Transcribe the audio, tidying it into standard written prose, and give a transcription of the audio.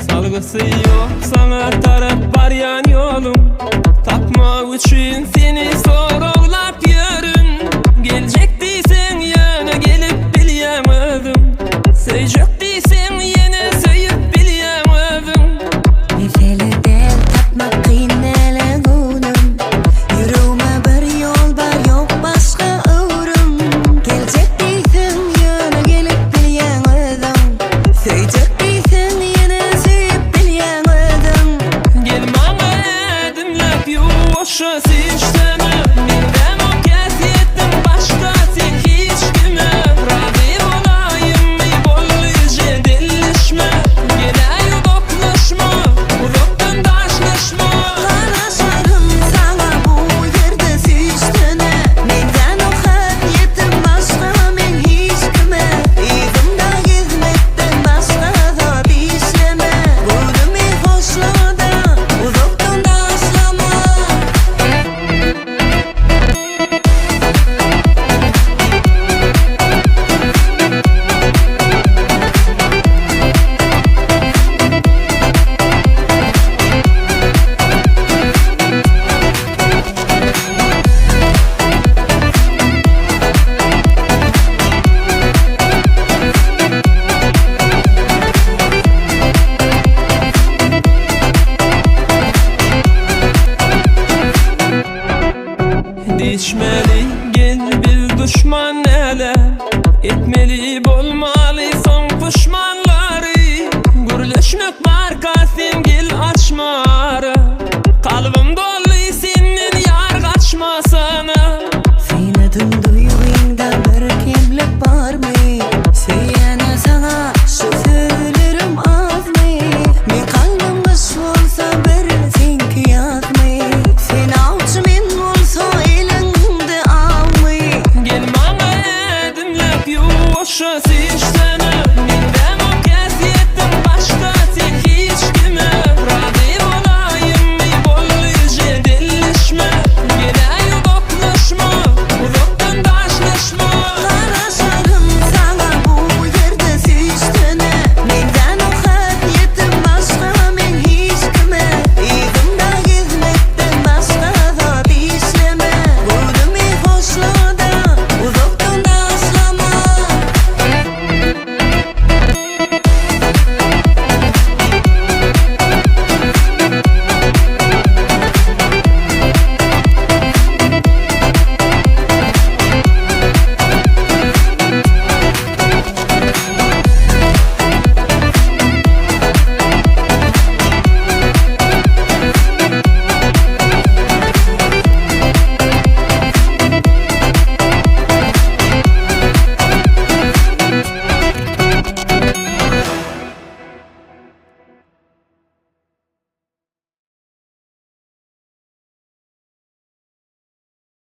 Salgysy ýok saňa tarap barýan ýoluň Tapmak üçin seni soraglap ýörün Geljek diýseň ýöne gelip bilýäň özüň Söýjek diýseň ýene söýüp bilýäň özüň Mesele däl tapmak kyn dälä göwnüm Ýüregime bir ýol bar ýok başga öwrüm Geljek diýseň ýöne gelip bilýäň özüň Söýjek diýseň ýene söýüp bilýäň özüň Gel maňa ädimläp ýuwaşja süýşsene Meňzämok häsiýetiň başga sen hiç kime Razy bolaýynmy boldy jedelleşme Geläý uzaklaşma uzakdan daşlaşma Garaşaryn saňa bu ýerde süýşsene Meňzänok häsiýetim başga men hiç kime Yzymda gezmekden başga zat işleme Göwnümi hoşlada uzakdan daşlama. Dişmeli gel biz duşman däle Etmeli bolmaly soň puşmanlary Gürleşmek barka sen gel açma ara.